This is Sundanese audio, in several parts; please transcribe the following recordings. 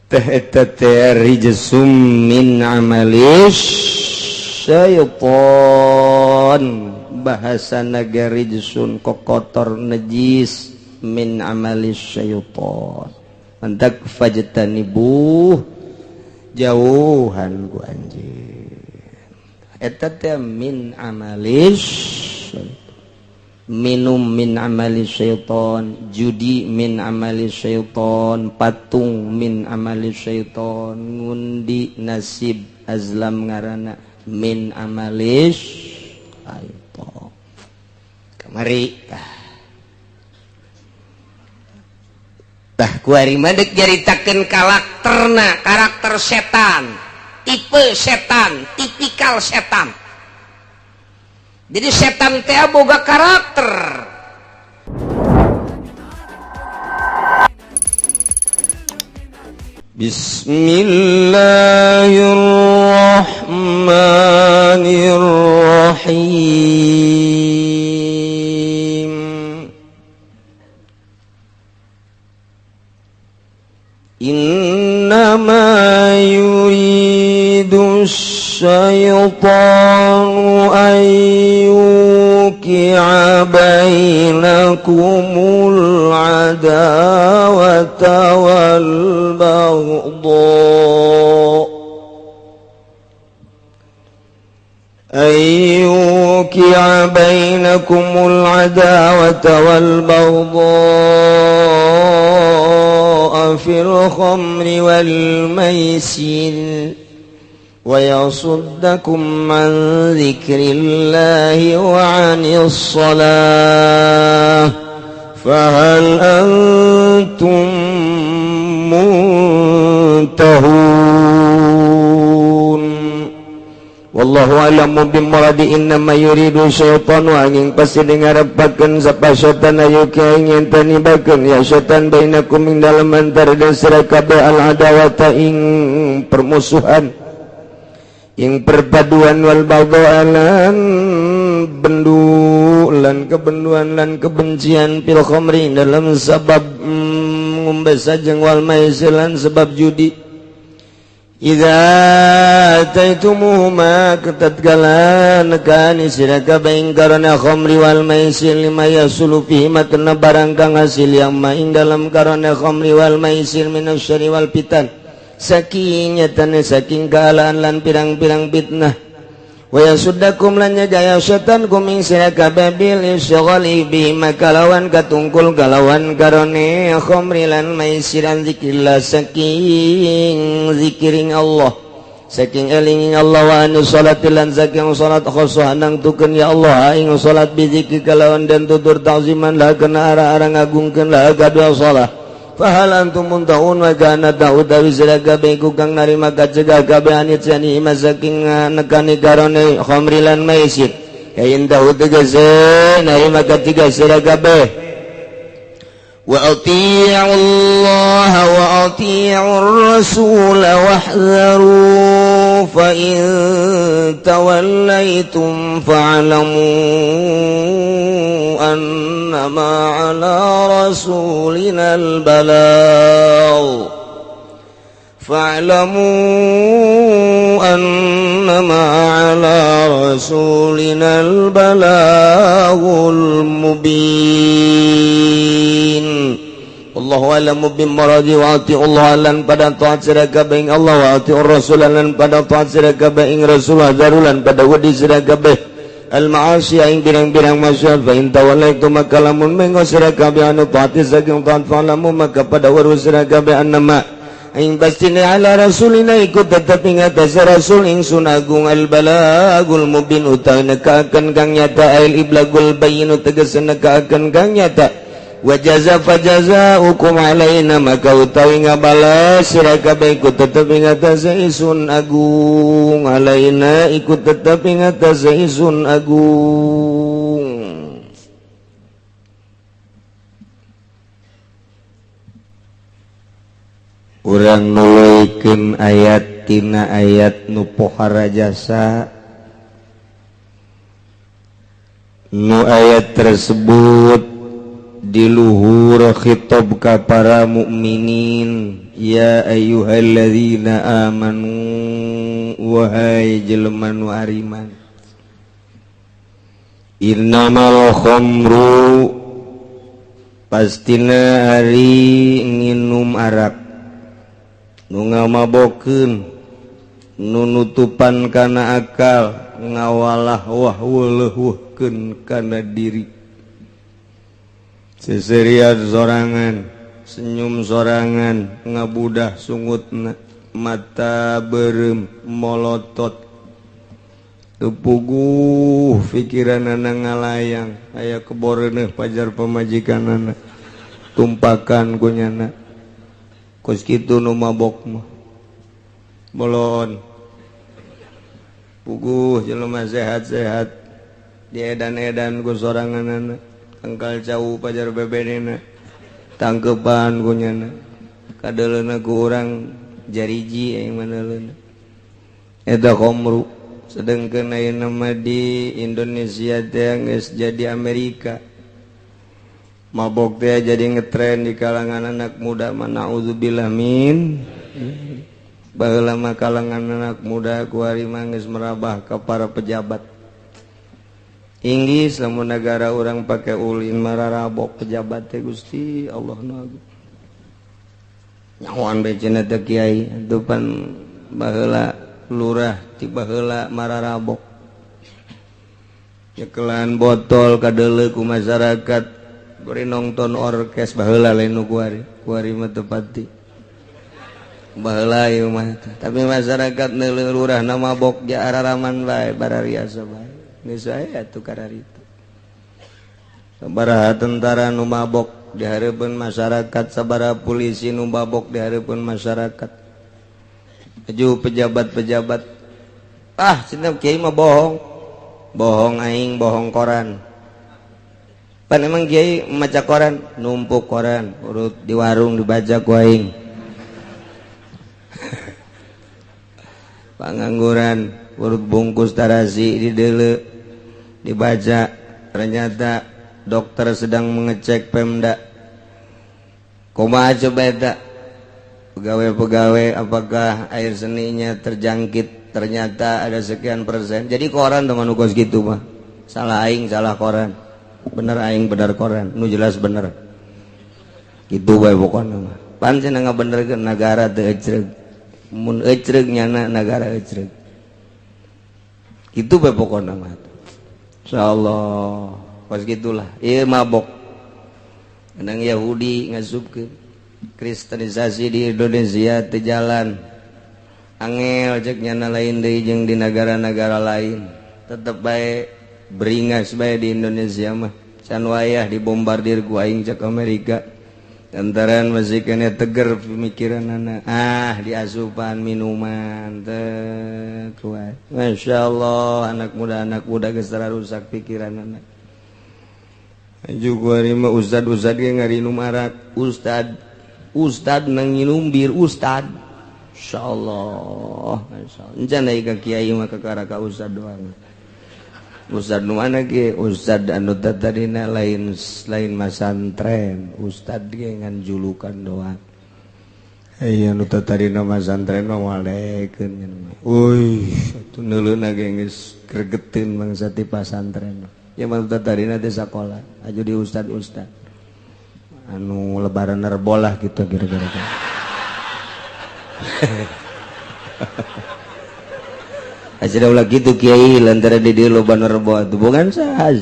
Teh eta teh rijsum min amalis syaiton, bahasa naga rijsun kokotor, najis, min amalis syaiton. Mantak fajtanibuh, jauhan ku anjeun eta teh min amalis. Minum min amali syaiton, judi min amali syaiton, patung min amali syaiton, ngundi nasib azlam ngarana min amali syaiton. Kamari tah tah kuari mah deuk nyaritakeun karakterna, karakter setan, tipe setan, tipikal setan. Jadi setan teh boga karakter. Bismillahirrahmanirrahim. Innama yuridu syaitanu an yuqi'a bainakumul adawata wal baghdha an yuqi'a bainakumul adawata wal baghdha fil khamri wal maisir ويصدكم عن ذكر الله وعن الصلاة فهل أنتم منتهون. Wallahu a'lamu bimuradi. Innama yuridu syaitanu angin pasti ngarepakeun sapa syaitan ayu ing tanibakeun ya syaitan bainakum ing dalem antara sira kabeh al adawata ing permusuhan, ing perpaduan, wal baghdha lan bendu lan kebenduan lan kebencian, fil khamri dalam sabab ngombe sajeng, wal maisir lan sebab judi. Idza ataitumuhuma katatkala nekani sira kabeh ing karana khamri wal maisir, lima yasulu fihi matna barang kang hasil yang ma ing dalam karana khamri wal maisir, minasyari wal fitan, saking nyatane saking kealaan lan pirang-pirang fitnah. Wa yasuddakum lan nyegah setan kum ing sira kabeh bil isghali bi makalawan katungkul kalawan karone khamri lan maisir, an zikrillah saking zikiring Allah, saking eling Allah, wa anu salat lan saking salat, khosoh nangtukeun ya Allah ing salat, bi zikri kalawan dan tutur, ta'ziman lah kena ara-ara ngagungkeun lah kadua salat. Fahal antum muntahun wa kana ta'ud sira kabeh iku kang narima kacegah kabeh anit sani saking nekani karone khamri lan maisir, kain tahu tegese narima kacegah sira kabeh. Wa ati'u Allah wa ati'u Rasul wahdharu fa in tawallaytum fa'lamu annama ala rasulina al-balagh fa'lamu annama ala rasulina al-balaghul mubin. Allahu a'lamu bimuradi. Wa ati'u Allah lan pada taat sira kabeh ing Allah, wa ati'ur rasul lan pada taat sira kabeh ing rasul, darulan pada wedi sira kabeh al ma'asi ing pirang-pirang maksiat. Fa in tawallaitum maka lamun mengo sira kabeh anu taati saking taat, fa'lamu maka pada weruh sira kabeh, annama ing pastine ala rasulina ikut tetep ing atas rasul ingsun agung, al balagul mubin utawi nekakeun kang nyata, al iblagul bayyin tegese nekakeun kang nyata. Wa jaza fajaza hukum alaina maka utawi ngabales sira kabeh ikut tetep ing atas ingsun agung, alaina ikut tetep ing atas ingsun agung. Urang nuluykeun ayat tina ayat nu pohara jasa, nu ayat tersebut Di luhur khitab ka para mukminin, ya ayyuhalladzina amanu, wahai jelema nu ariman, innamal khamru, pastina ari nginum arak nu ngamabokeun, nu nutupan kana akal, ngawalah wah weleuhkeun kana diri, seserian sorangan, senyum sorangan, ngabudah sungutna, mata berem, molotot, tepuguh pikiran anak ngalayang, aya keboreneh pajar pamajikan anak, tumpakan kunyana. Kos kitu nu mabok mah, bolon puguh jelema sehat-sehat, diedan-edan ku sorangan anak, tangkal cau pajar bebenena, tangkepan kunyana, kadeleuna ku urang jariji aing maneleuna eta khamru. Sedangkan ayeuna mah di Indonesia teh geus jadi Amerika, mabok teh jadi ngetren di kalangan anak muda. Mana naudzubillah min. Baheula mah kalangan anak muda, kuari mah geus merabah ka para pejabat. Inggris lamun negara orang pakai ulin, mararabok pejabat teh. Gusti Allah nu agung, nyahoan bae cenah teh kiai atuh pan baheula lurah ti baheula mararabok, nyekelan botol kadeuleu ku masyarakat bari nonton orkes baheula. Lain nu kuari, kuari mah teu pati, baheula ieu mah. Tapi masyarakat neuleuh lurah na mabok ja araraman bae, barariasa bae, geus aya atuh kararitu. Sabaraha tentara nu mabok di hareupeun masyarakat, sabaraha polisi nu mabok di hareupeun masyarakat, aju pejabat-pejabat. Ah, cenah kiai mah bohong. Bohong aing, bohong koran. Pan emang kiai maca koran? Numpuk koran urut di warung dibaca ku aing. Pengangguran urut bungkus tarasi di dele dibaca. Ternyata dokter sedang mengecek Pemda. Kumaha coba eta pegawai-pegawai, apakah air seninya terjangkit? Ternyata ada sekian persen. Jadi koran teman kos gitu mah salah aing, salah koran, bener aing, bener koran, nu jelas bener gitu bae pokokna mah. Pan cenah ngabenerkeun negara teu ecreug, mun ecreug nyana negara ecreug gitu bae pokokna mah. Insyaallah pas gitulah. Ieu mabok menang Yahudi ngasupkeun kristenisasi di Indonesia teu jalan, angel cek nyana. Lain deui jeung di negara-negara lain, tetep bae beringas bae di Indonesia mah. Can wayah dibombardir ku aing cek Amerika, lantaran masih kena teger pemikiran anak. Ah, diasupan minuman teh kuat. Masya Allah, anak muda, anak muda geus rusak pikiran anak. Juga mah ustad, ustad ge ngarinum arak, ustad, ustad nang nginum bir, ustad. Insyaallah, masyaallah. Encan deui ka kiai mah, kakara ka ustad doang. Ustad nu mana ge? Ustad anu tadina lain, lain masantren. Ustad ge ngan julukan doang. Aya nu tadina masantren mah walekeun. Euy, atuh neuleuna ge geus gregeteun bangsa ti pasantren. Ya mah tadina teh sakola aju di ustad-ustad anu lebaran rebo lah gitu kira-kira. Aja ulah gitu kiai, lantaran di dieu loba nu rebo atuh bukan saha.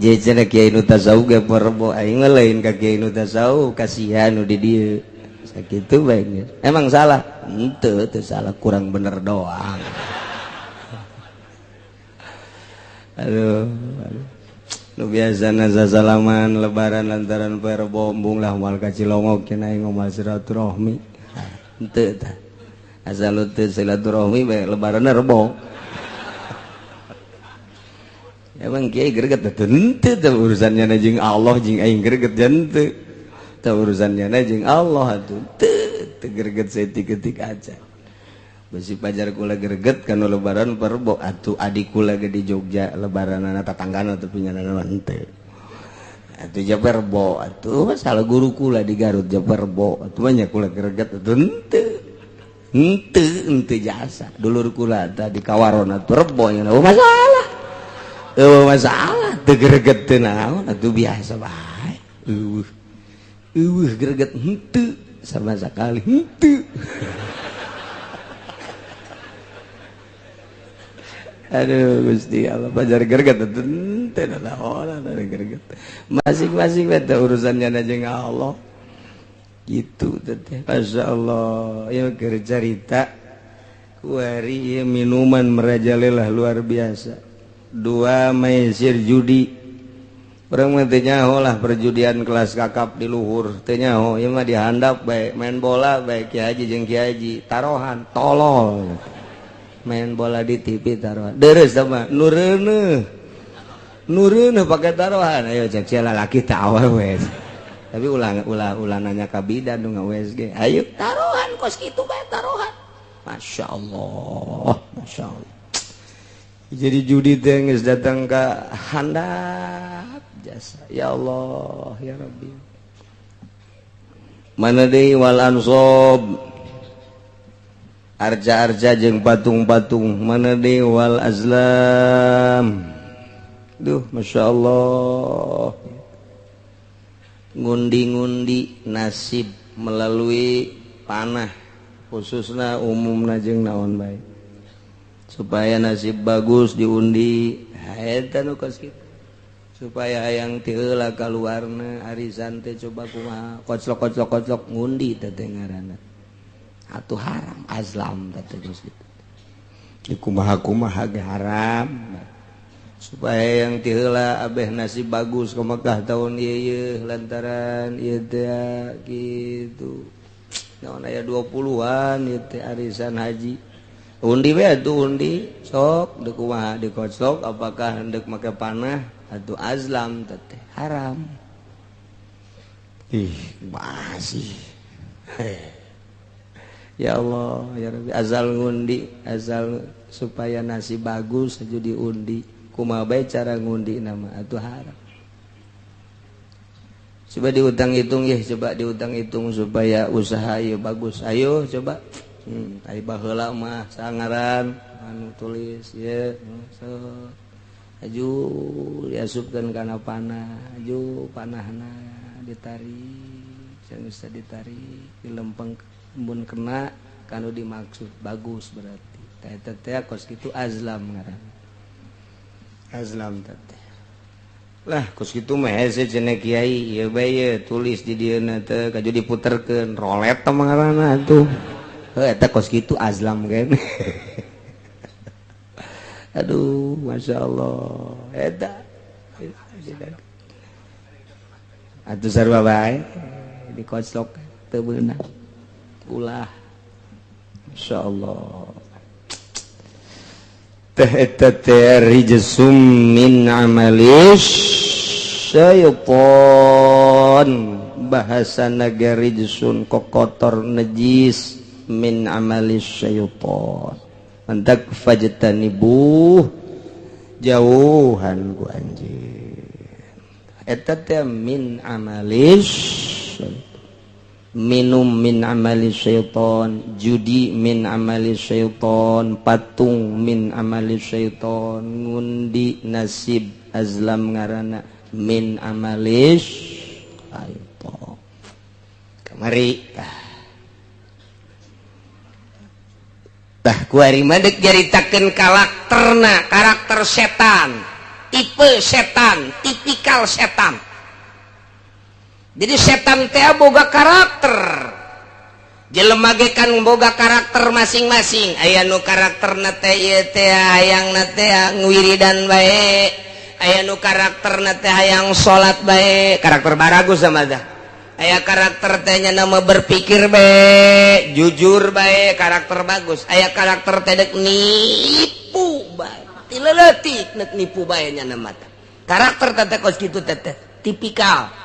Jadi cenah kiai nu tasawuf ge rebo, aing mah lain ka kiai nu tasawuf, kasihan nu di dieu. Sakitu bae. Emang salah? Henteu, teu salah, kurang bener doang. Aduh, aduh. Nu biasana sasalaman lebaran lantaran poe Rebo, embung lah moal ka Cilongok cenah, aing moal silaturahmi. Henteu tah. Asal teu silaturahmi bae lebaranna Rebo. Emang kiai greget? Henteu teh, urusannya na jeung Allah, jeung aing greget henteu. Tah urusannya na jeung Allah atuh. Teu, teu greget saeutik-eutik aja. Besi pajar kula greget kan lebaran perbo atuh adik kula ge di Jogja lebaranana tatanggana tapi nyana henteu. Atuh jabar bo atuh masalah guru kula di Garut jabar bo atuh banyak kula greget atuh henteu. Henteu henteu jasa. Dulur kula tah di Kawaron atuh rebo nya oh masalah. Eueuh masalah teu greget teu naon atuh biasa bae. Eueuh. Eueuh greget henteu sama sekali henteu. Aduh Gusti Allah pajar greget teu naon greget. Masing-masing eta urusannya jeung Allah. Gitu teh. Masya Allah, ieu keur carita kuari ieu minuman merajalela luar biasa. Dua maisir judi. Urang mah teu nyaho lah perjudian kelas kakap di luhur, teu nyaho ieu mah dihandap bae, main bola bae Ki Haji jeung Ki Haji, tarohan tolol. Main bola di TV taruhan deres sama nureuneuh nureuneuh pakai taruhan ayo cek sia lalaki teh awewe tapi ulah ulah ulah nanya ka bidan nu nga-USG ayo taruhan kos kitu bae taruhan Masya Allah Masya Allah jadi judi teh geus datang ka handap jasa ya Allah ya Rabbi mana deui wal ansob arca-arca jeung patung-patung mana deui wal azlam duh Masya Allah ngundi-ngundi nasib melalui panah khususna umumna jeung naon bae supaya nasib bagus diundi eta nu kos kitu supaya hayang ti heula kaluarna arisan teh coba kumaha koclok-koclok-koclok ngundi teh ngaranna atuh haram azlam teh geus kitu di kumaha-kumaha ge haram supaya yang ti heula abeh nasib bagus ke Mekah tahun ieu lantaran ieu teh kitu naon aya 20-an ieu teh arisan haji undi we atuh undi sok deuk kumaha dikoclok apakah hendeuk make panah atuh azlam teh haram ih masih ya Allah ya Rabbi azal ngundi azal supaya nasib bagus aja diundi kumaha bae cara ngundi nama atuh haram coba diutang hitung ya coba diutang hitung supaya usaha ieu bagus ayo coba ai baheula mah sangaran anu tulis ye so aju diasupkeun kana panah aju panahna ditarik geus ditarik dilempeng mun kena kanu dimaksud bagus berarti teh teh kos kitu azlam ngaranna azlam teh lah kos kitu mah hese cenah kiai ieu bae ye tulis di dieuna teh kaju diputerkeun rolet teh ngaranna atuh heuh eta kos kitu azlam kan. Aduh Masya Allah eta atuh sarua bae dikoclok teu beunang ulah Masya Allah teh eta teh rijsum min amalis syaiton bahasa naga rijsun kokotor najis min amalis syaiton mantak fajtanibuh jauhan ku anjeun eta teh min amalis minum min amali syaiton judi min amali syaiton patung min amali syaiton ngundi nasib azlam ngaranna min amali syaiton kamari tah kuari mah deuk nyaritakeun karakterna karakter setan tipe setan tipikal setan. Jadi setan teh boga karakter jelema ge kan boga karakter masing-masing aya nu karakterna teh ieu teh hayangna teh ngwiridan bae aya nu karakterna teh hayang salat bae karakter baragus sama dah aya karakter teh nya nama berpikir bae jujur bae karakter bagus aya karakter teh deuk nipu bae ti leutik deuk nipu bae nya nama teh karakter teh kos kitu teh tipikal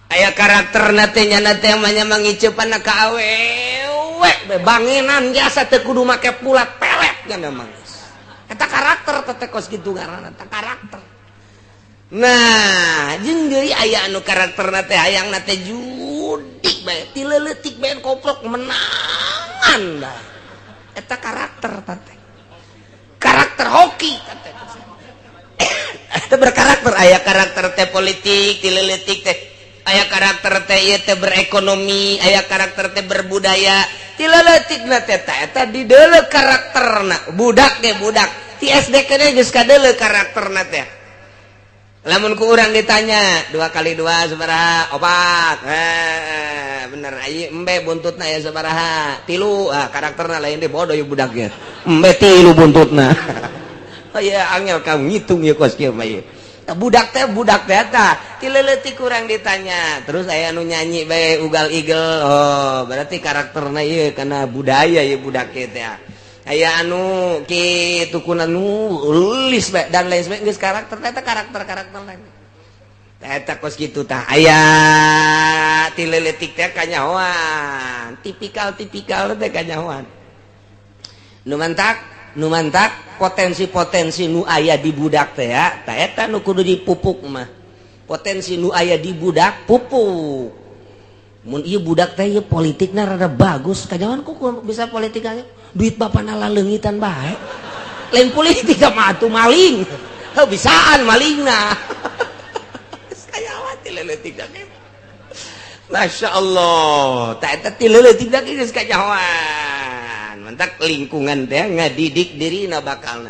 aya karakter na teh nyana teh mah mangiceupan ka awewe Cuek be, bangenan jasa teu kudu make pulat pelet nya mah. Eta karakter teh kos kitu ngaranna, eta karakter. Nah, jeung deui aya anu karakterna teh hayangna teh judi bae, ti leutik bae koplok menangan bae. Eta karakter teh. Karakter hoki teh. Eta berkarakter, aya karakter teh politik ti leutik teh. Aya karakter teh ieu teh berekonomi, aya karakter teh berbudaya. Ti leutikna teh eta dideuleu karakterna. Budak ge budak ti SD keneh geus kadeuleu karakterna teh. Lamun ku urang ditanya 2 kali 2 sabaraha? 4. Eh, bener. Ayo, embe buntutna ya sabaraha? 3. Ah, karakterna lain deh, bodoh ya budaknya. Embe 3 buntutna. Oh iya, angel kamu ngitung ya kos kieu mah ieu. Budak teh eta ti leutik kurang ditanya terus aya nu nyanyi bae ugal igel. Oh, berarti karakterna ieu karena budaya ieu budak teh. Aya anu kitu kuna nulis bae dan lain sebagainya, geus karakter eta, karakter-karakter lain eta kos kitu tah. Aya ti leutik teh kanyahoan, tipikal-tipikal teh kanyahoan. Nu mantak potensi-potensi nu aya di budak teh ya, tah eta nu kudu dipupuk mah. Potensi nu aya di budak pupuk. Mun ieu budak teh ieu politikna rada bagus, kanyahoan kok bisa politik aja, duit bapak nala leungitan bae. Lain politik mah atuh, maling. Heuh, bisaan malingna. Kanyahoan ti leutik teh. Masya Allah, tah eta ti leutik teh geus kanyahoan. Mantak lingkungan teh ngadidik dirina bakalna.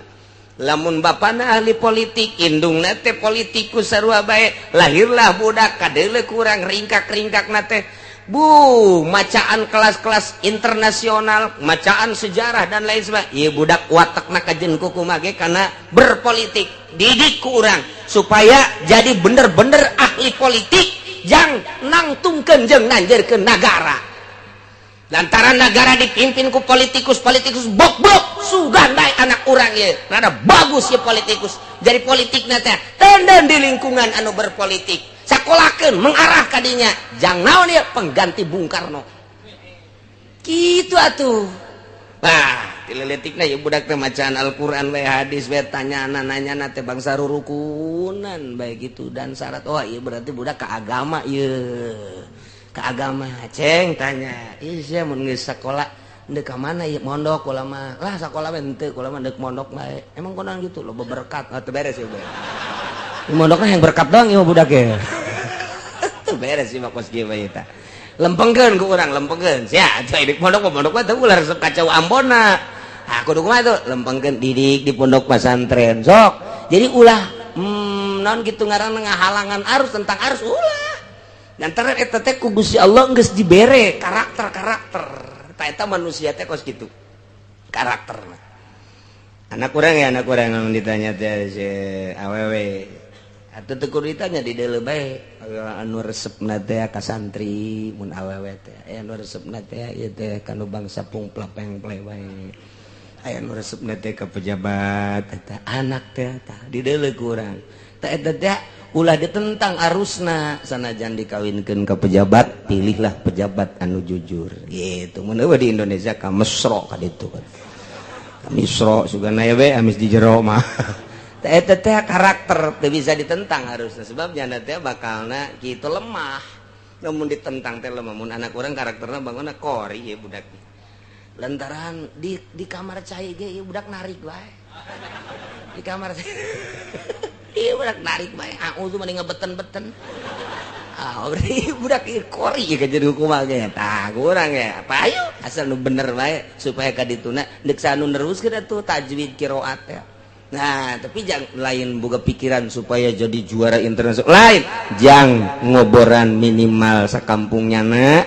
Lamun bapana ahli politik, indungna teh politikus sarua bae, lahirlah budak kadeuleu kurang ringkak-ringkakna teh. Bu, macaan kelas-kelas internasional, macaan sejarah dan lain sebagainya. Ieu budak watakna kajen kumaha ge karena berpolitik. Didik ku urang supaya jadi bener-bener ahli politik jang nangtungkeun jeung nanjeurkeun nagara. Lantaran negara dipimpin ku politikus-politikus bok-bok, sugan bae anak urang ieu rada bagus ya politikus. Jadi politikna teh tenden di lingkungan anu berpolitik, sakolakeun mengarah kadinya jang naon ya, pengganti Bung Karno gitu atuh. Nah, ti leutikna ya budak teh macaan Al-Qur'an bae, hadis bae, tanya nanya teh bangsa rurukunan bae gitu dan syarat. Oh iya, berarti budak ke agama ieu, ke agama. Ceng tanya, "Ih, sia mun geus sakola ndek ka mana ieu?" "Mondok kula mah lah, sakola we henteu, kula mah ndek mondok bae." "Emang konan gitu loba berkat?" "Ah, teu beres ya bae mondokna, yang berkat doang ieu budak ya." Teu beres sih mah kos kieu bae tah. Lempengkeun ku urang, lempengkeun sia atuh di pondok mah, pondok mah teu ulah resep kacau Ambonna. Ah, kudu kumaha tuh? Lempengkeun, didik di pondok pesantren sok. Jadi ulah non gitu ngaranna ngahalangan arus, tentang arus ulah. Lantaran eta teh ku Gusti Allah geus dibere karakter-karakter. Tah, eta manusia teh kos kitu karakterna. Anak kurang ya, anak kurang lamun ditanya teh si awewe atau teu kudu ditanya, di deuleu bae. Anu resepna teh ka santri mun awewe teh, aya anu resepna teh ieu teh kanu bangsa pungplak pengple bae, aya anu resepna teh ka pejabat. Eta anak teh tah di deuleu kurang. Tah, eta teh ulah ditentang arusna. Sanajan dikawinkeun ke pejabat, pilihlah pejabat anu jujur gitu. Mun eueuh di Indonesia ka Mesro ka ditu kan, ka Misro sugana we amis di jero mah. Teh eta teh karakter teu bisa ditentang harusnya, sebab janda teh bakalna kitu lemah. Namun ditentang teh lemah. Mun anak urang karakterna bangunna kori ya budak, lantaran di kamar cai ge ieu budak narik bae. Di kamar iya budak narik bae, auzu mah ngebeten-beten. Ah, berarti budak ieu kori ka jadi hukum ge. Tah, kurang ya apa, ayo asal nu bener bae supaya ka dituna deuk anu neruskeun atuh tajwid, qiraat ya. Nah, tapi jangan lain boga pikiran supaya jadi juara internasional, lain jang ngoboran minimal sakampungnya na.